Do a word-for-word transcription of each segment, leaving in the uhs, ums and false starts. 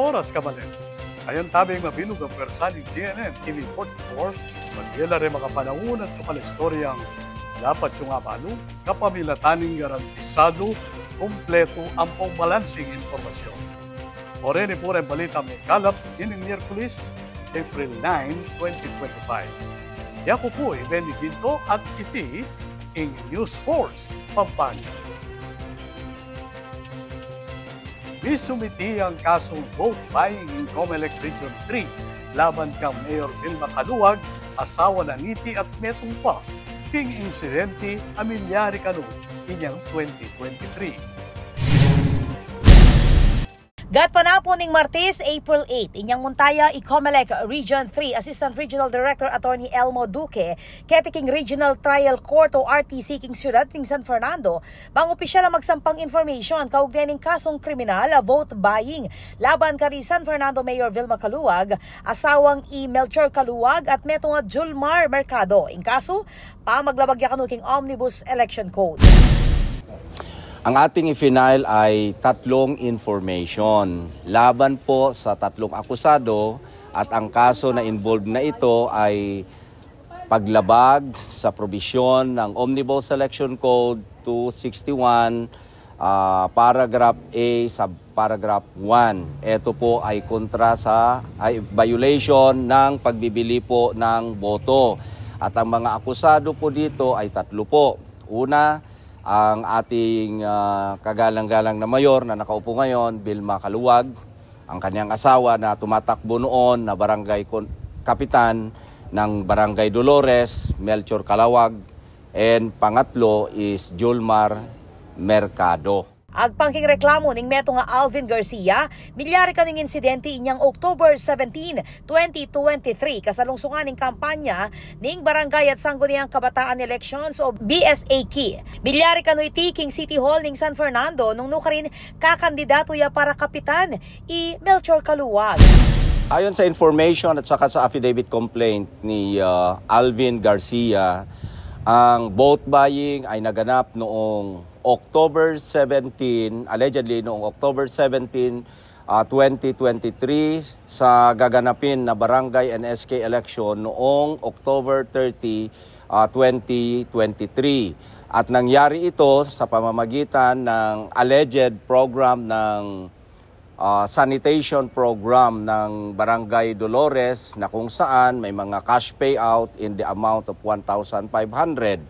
Oras, kabalen. Ayan tabi ing mabilug a pwersa ning G N N T V forty-four, pag-ela reng makapanaun at kapalaistorya ing dapat yung abalu, kapamilatan ning garantisadu, kumpletu, ampong balansing impormasyon. O reni pu reng balita maikalap ining Miyerkules, April nine, twenty twenty-five. Yaku pu i Benny Ginto at iti ing News Force Pampanga. Misumiti ing kasung vote buying ing Comelec Region three laban kang Mayor Vilma Caluag, asawa na niti, at metung pa king insidente a milyari kanu inyang twenty twenty-three. Gatpanapun ning Martes, April eight, inyang munta ya i Comelec Region three Assistant Regional Director Attorney Elmo Duque keti king Regional Trial Court o R T C king siyudad ning San Fernando, bang opisyal a magsampang information kaugnay ning kasung kriminal a vote buying laban kari San Fernando Mayor Vilma Caluag, asawang i Melchor Caluag, at metung a Julmar Mercado. Ing kasu, pamaglabag ya kanu king Omnibus Election Code. Ang ating i-file ay tatlong information laban po sa tatlong akusado, at ang kaso na involved na ito ay paglabag sa probisyon ng Omnibus Election Code two sixty-one, ah, paragraph A, subparagraph one. Ito po ay kontra sa, ay violation ng pagbibili po ng boto. At ang mga akusado po dito ay tatlo po. Una, ang ating, ah, kagalang-galang na mayor na nakaupo ngayon, Vilma Caluag, ang kanyang asawa na tumatakbo noon na barangay kon-, kapitan ng Barangay Dolores, Melchor Caluag, and pangatlo is Julmar Mercado. Agpang king reklamu ning metung a Alvin Garcia, milyari kanu ing insidente inyang October seventeen, twenty twenty-three, kasalungsungan ning kampanya ning Barangay at Sangguniang Kabataan Elections o B S A K. Milyari kanu iti king City Hall ning San Fernando nung nukarin kakandidatu ya para kapitan i Melchor Caluag. Ayon sa information at saka sa affidavit complaint ni, ah, Alvin Garcia, ang vote buying ay naganap noong October seventeen, allegedly noong October seventeen, ah, twenty twenty-three, sa gaganapin na barangay and S K election noong October thirty, ah, twenty twenty-three. At nangyari ito sa pamamagitan ng alleged program ng, ah, sanitation program ng Barangay Dolores, na kung saan may mga cash payout in the amount of one thousand five hundred.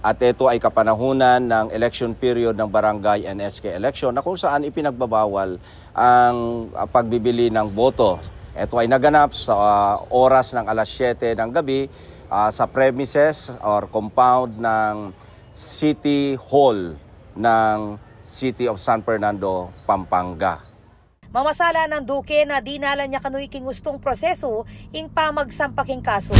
At ito ay kapanahunan ng election period ng barangay and S K election, na kung saan ipinagbabawal ang, ah, pagbibili ng boto. Ito ay naganap sa, ah, oras ng alas siyete ng gabi, ah, sa premises or compound ng City Hall ng City of San Fernando, Pampanga. Mamasala nang Duque na dinalan ya kanu king ustung prosesu ing pamagsampa king kasu.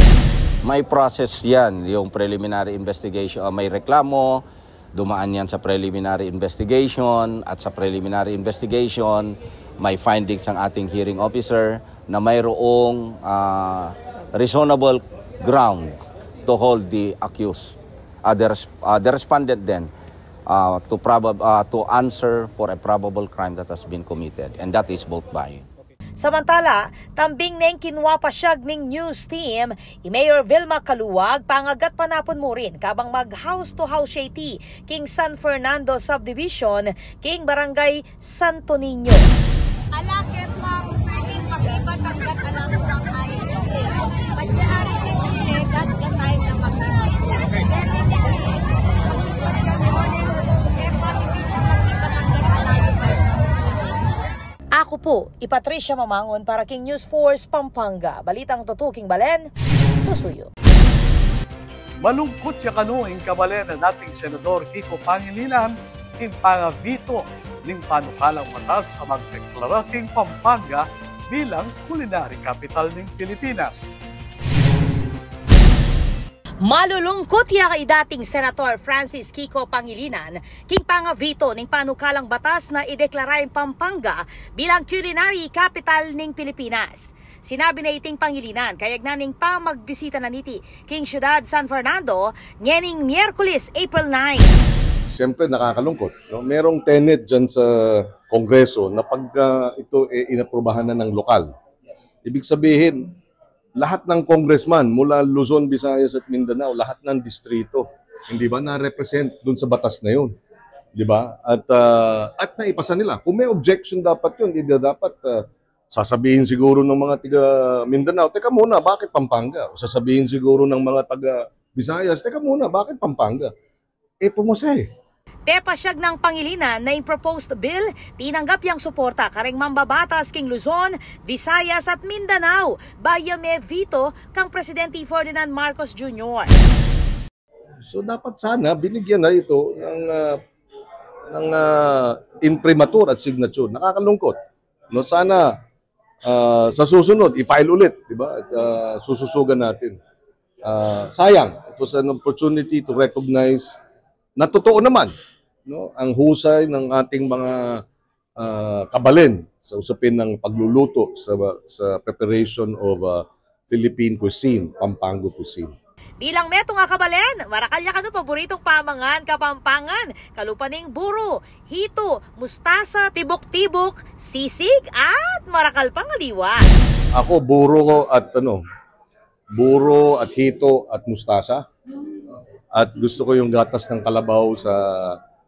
May process yan, yung preliminary investigation, ah, may reklamo, dumaan yan sa preliminary investigation, at sa preliminary investigation, may findings ang ating hearing officer na mayroong, ah, reasonable ground to hold the accused, ah, the res-, ah, the respondent then, ah, to probab-, ah, to answer for a probable crime that has been committed, and that is vote buying. Samantala, tambing neng kinua pasyag ning news team i Mayor Vilma Caluag, pangagat panapun mu rin kabang mag house to house siya iti king San Fernando Subdivision, king Barangay Santo Niño. Ala, kaya pang pwedeng pakibat hanggat alam ko ang ayos. Pag si Aaron Sitile, that's the time na mag-, Aku pu i Patricia Mamangun para king News Force Pampanga. Balitang tutuking balen, susuyu. Malungkut ya kanu ing kabalen na dating Senador Kiko Pangilinan king panga-veto ning panukalang batas a magdeklara king Pampanga bilang culinary capital ning Pilipinas. Malulungkut ya i dating Senator Francis Kiko Pangilinan king panga-veto ning panukalang batas na ideklara ing Pampanga bilang culinary capital ning Pilipinas. Sinabi na iting Pangilinan kayagnan ning pamagbisita na niti king siyudad San Fernando ngening Miyerkules, April nine. Siyempre, nakakalungkot, no? Merong tenet dyan sa Kongreso na pagka ito, eh, inaprubahan na ng lokal. Ibig sabihin, lahat ng congressman mula Luzon, Visayas at Mindanao, lahat ng distrito, hindi ba, na-represent dun sa batas na yun? Di ba? At, ah, at naipasa nila. Kung may objection dapat yun, di da-, dapat, ah, sasabihin siguro ng mga tiga Mindanao, "Teka muna, bakit Pampanga?" O sasabihin siguro ng mga taga Visayas, "Teka muna, bakit Pampanga?" Eh, pumasa eh. Pepasyag ng Pangilinan na ing proposed bill, tinanggap yang suporta kareng mambabatas king Luzon, Visayas at Mindanao, bayu ya me-veto kang Presidente Ferdinand Marcos Junior. So, dapat sana binigyan na ito ng, ah, ng, ah, imprimatur at signature. Nakakalungkot. No, sana, ah, sa susunod, i-file ulit, di ba? At, ah, sususugan natin. Ah, sayang, it was an opportunity to recognize na totoo naman, no, ang husay ng ating mga, ah, kabalen sa usapin ng pagluluto, sa, sa preparation of, ah, Philippine cuisine, Pampanga cuisine. Bilang metung a kabalen, marakal ya kanu paboritung pamangan Kapampangan, kalupa ning buro, hito, mustasa, tibuk-tibuk, sisig, at marakal pang aliwa. Ako, buro at ano, buro at hito at mustasa. At gusto ko yung gatas ng kalabaw sa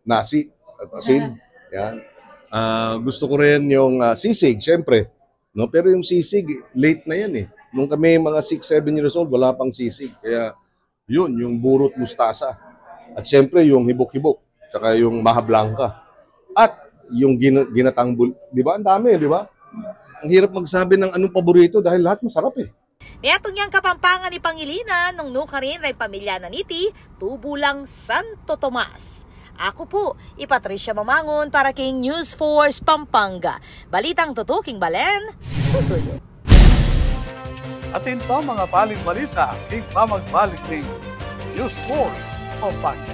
nasi at asin. Yan. Ah, gusto ko rin yung, ah, sisig, syempre. No? Pero yung sisig, late na yan eh. Nung kami mga six, seven years old, wala pang sisig. Kaya yun, yung buro at mustasa. At syempre, yung hibuk-hibuk. Tsaka yung maha blanca. At yung gina-, ginatang bul-, di ba? Ang dami, di ba? Ang hirap magsabi ng anong paborito dahil lahat masarap eh. Metung yang Kapampangan i Pangilinan nung nukarin reng pamilya na niti tubu lang Santo Tomas. Aku pu i Patricia Mamangun para king News Force Pampanga. Balitang tutuking balen, susuyu. Atin pa mga balik balita king pamagbalik ning News Force Pampanga.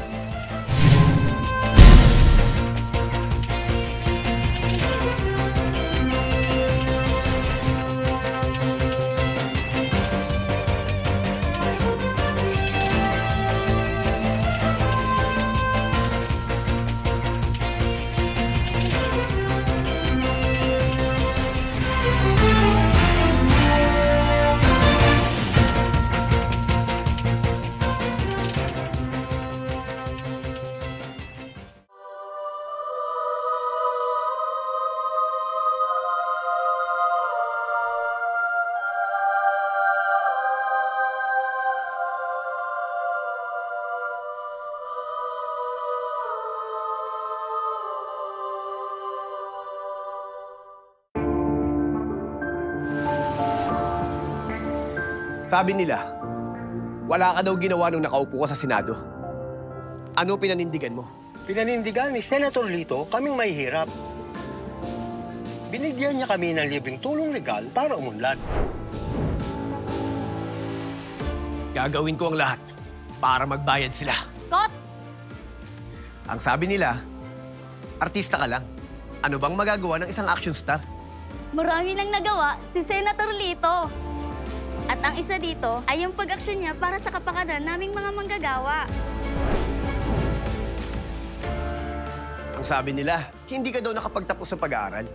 Sabi nila, wala ka daw ginawa nung nakaupo ka sa Senado. Ano pinanindigan mo? Pinanindigan ni Senator Lito kaming mahihirap. Binigyan niya kami ng libreng tulong legal para umunlad. Gagawin ko ang lahat para magbayad sila. Kot! Ang sabi nila, artista ka lang. Ano bang magagawa ng isang action star? Marami nang nagawa si Senator Lito. At ang isa dito ay yung pag-aksyon niya para sa kapakanan naming mga manggagawa. Ang sabi nila, hindi ka daw nakapagtapos ng pag-aaral.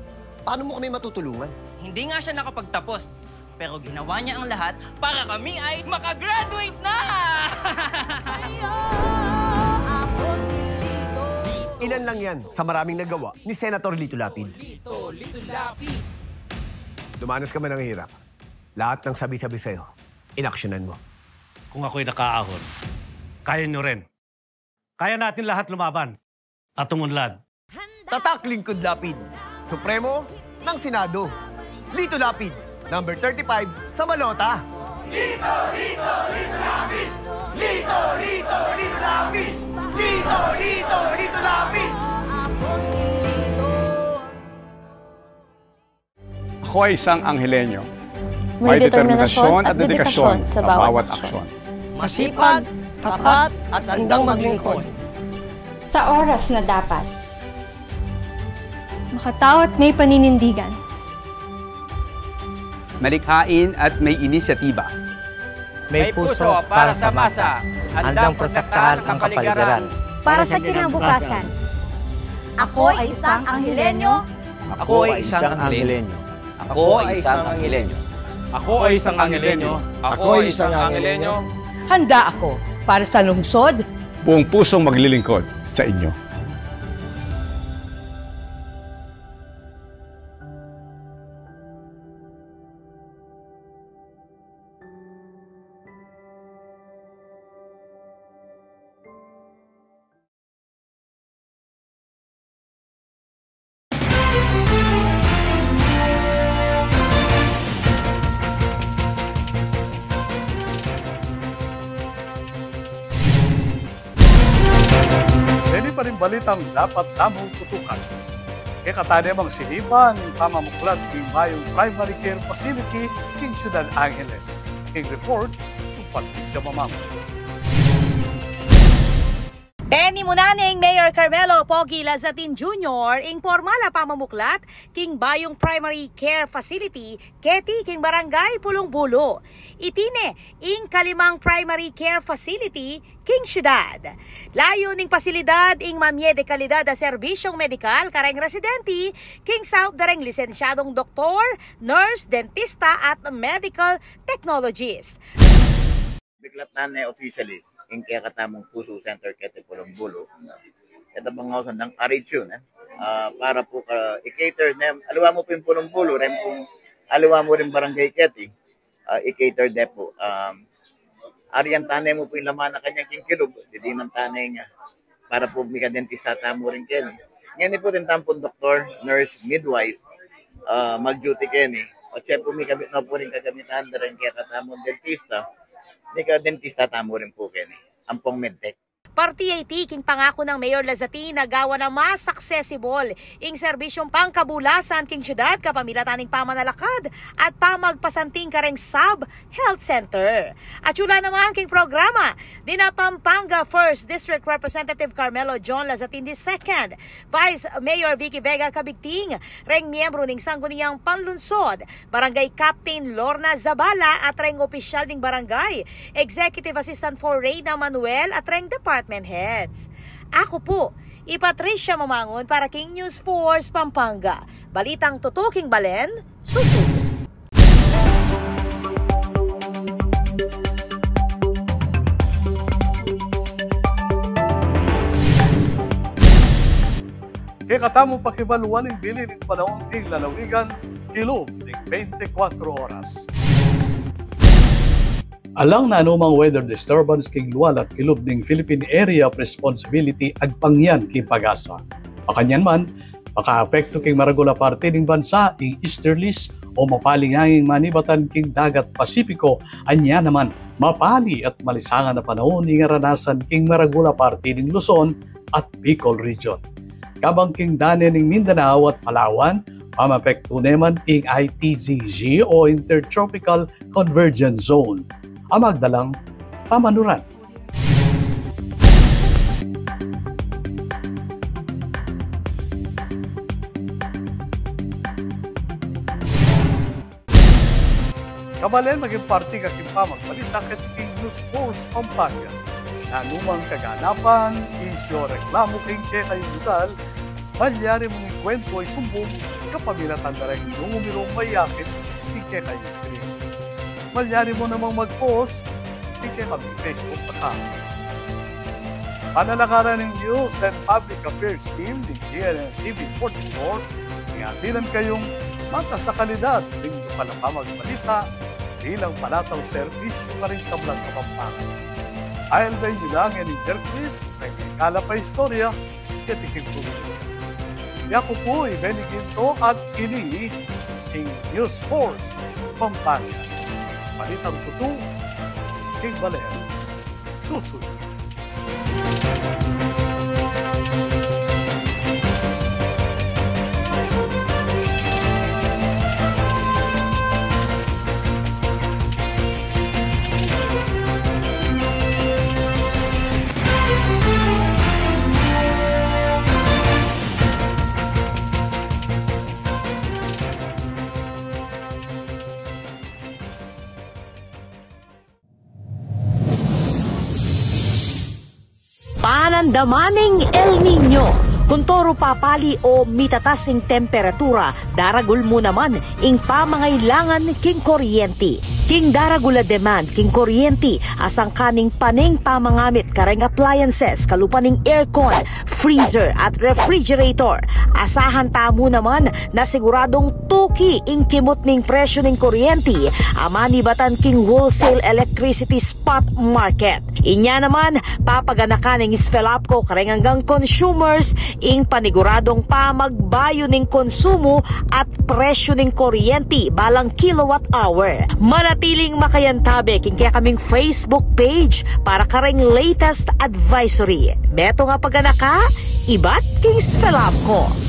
Paano mo kami matutulungan? Hindi nga siya nakapagtapos. Pero ginawa niya ang lahat para kami ay makagraduate na! Ilan lang yan sa maraming nagawa ni Senator Lito Lapid. Lito, Lito Lapid. Dumanas ka man ng hirap, lahat ng sabi-sabi sa'yo, inaksyonan mo. Kung ako'y nakaahon, kaya nyo rin. Kaya natin lahat lumaban at umunlad. Tatak Lingkod Lapid, Supremo ng Senado. Lito Lapid, number thirty-five sa balota. Lito, Lito, Lito Lapid! Lito, Lito, Lito Lapid! Lito, Lito, Lito Lapid! Ako ay isang Angelenyo. May determinasyon at dedikasyon sa bawat aksyon. Masipag, tapat, at handang maglingkod. Sa oras na dapat. Makatao at may paninindigan. Malikhain at may inisyatiba. May puso para sa masa, handang protektahan ang kapaligiran. Para sa kinabukasan. Ako ay isang Angelenyo, Ako ay isang Angelenyo. Ako ay isang Angelenyo. Ako ay isang Angelenyo. Ako ay isang Angelenyo. Handa ako para sa lungsod. Buong pusong maglilingkod sa inyo. Ini pa rin balitang dapat tamung tutukan. Kekatamu namang sinipan ing pamamuklat king bayung primary care facility king Ciudad Angeles. King report, Patricia Mamang. Penimunan neng Mayor Carmelo Pogi Lazatin Junior ing pormal a pamamuklat king bayung primary care facility keti king Barangay Pulong Bulu. Iti ne ing kalimang primary care facility king syudad. Layun ning pasilidad ing mamie de kalidad a serbisyung medikal kareng residente king saup da reng lisensyadung doktor, nurse, dentista at medical technologist. Miklat na ne officially ing kekatamung Puso Center keti Pulong Bulu. Ita pang ausan dang R H U na, ah, para pu ka i-cater ne, aliwa mu pu ing Pulong Bulu, reng pung aliwa mu ring barangay keti, ah, i-cater de pu. Um, arian tane mu pu ing laman a kanyang king kilub, didinan tane nga para pu mika dentista tamu rin keni. Ngeni pu atin tamu pung doktor, nurse, midwife, ah, mag-duty keni. O siya pu mikabit na pu ring kagamitan da reng kekatamung dentista, mika dentista tamu rin pu keni. Ampong medtech. Parti ya iti king pangaku nang Mayor Lazatin a gawan na mas accessible ing serbisyung pangkabulasan king syudad kapamilatan ning pamanalakad at pamagpasanting kareng sub health center. At yula naman king programa, dina Pampanga First District Representative Carmelo John Lazatin the second, Vice Mayor Vicky Vega Cabigting, reng miyembru ning Sangguniang Panlunsod, Barangay Captain Lorna Zabala at reng opisyal ning barangay, Executive Assistant four Reyna Manuel at reng department heads. Aku pu i Patricia Mamangun para king News Force Pampanga. Balitang tutuking balen, susunod. Kekatamung pakibaluan ing bili ning panaun king lalawigan, kilub ning bente kwatro oras. Alang nanumang weather disturbance king lual at kilub ning Philippine Area of Responsibility agpang yan king PAGASA. Makanyan man, makaapekto king maragul a parti ning bansa ing easterlies o mapaling anging manibatan king dagat Pasipiko, anya naman mapali at malisangan a panaun ing aranasan king maragul a parti ning Luzon at Bicol Region. Kabang king dane ning Mindanao at Palawan, mamapekto ne man ing I T Z G o Intertropical Convergence Zone a magdalang pamanuran. Kabalen, maging parti ka king pamagbalita keti king News Force Pampanga. Nanumang kaganapan, isyu o reklamu king kekayung lugal, malyari mung ikuwentu o isumbung kapamilatan da reng numerong mayakit king kekayung screen. Malyari mu namang mag-post king kekami Facebook account. Panalakaran ning News and Public Affairs Team ning G N N T V forty-four ing atinan kayung matas a kalidad ning lokal a pamagbalita bilang panatang serbisyu karing sablang Kapampangan. Ailben yu la ngening Miyerkules, reng kalap a istorya keti king probinsya. Yaku pu i Benny Ginto at ini ing News Force Pampanga. Balitang tutu king balen, susunod. Panandaman ning El Niño. Kuntoru papali o mitatas ing temperatura, daragul mu naman ing pamangailangan king kuryenti. King daragul a demand king kuryenti, asangkan ning paneng pamangamit kareng appliances, kalupa ning aircon, freezer at refrigerator. Asahan tamu naman na siguradung tuki ing kimut ning presyu ning kuryenti a manibatan king wholesale electricity spot market. Inya naman, papaganakan ning Sfelapco kareng anggang consumers ing paniguradung pamagbayu ning konsumu at presyu ning kuryenti balang kilowatt hour. Manatiling makayantabe king kekaming Facebook page para kareng latest advisory. Beto nga paganaka, ibat king Sfelapco.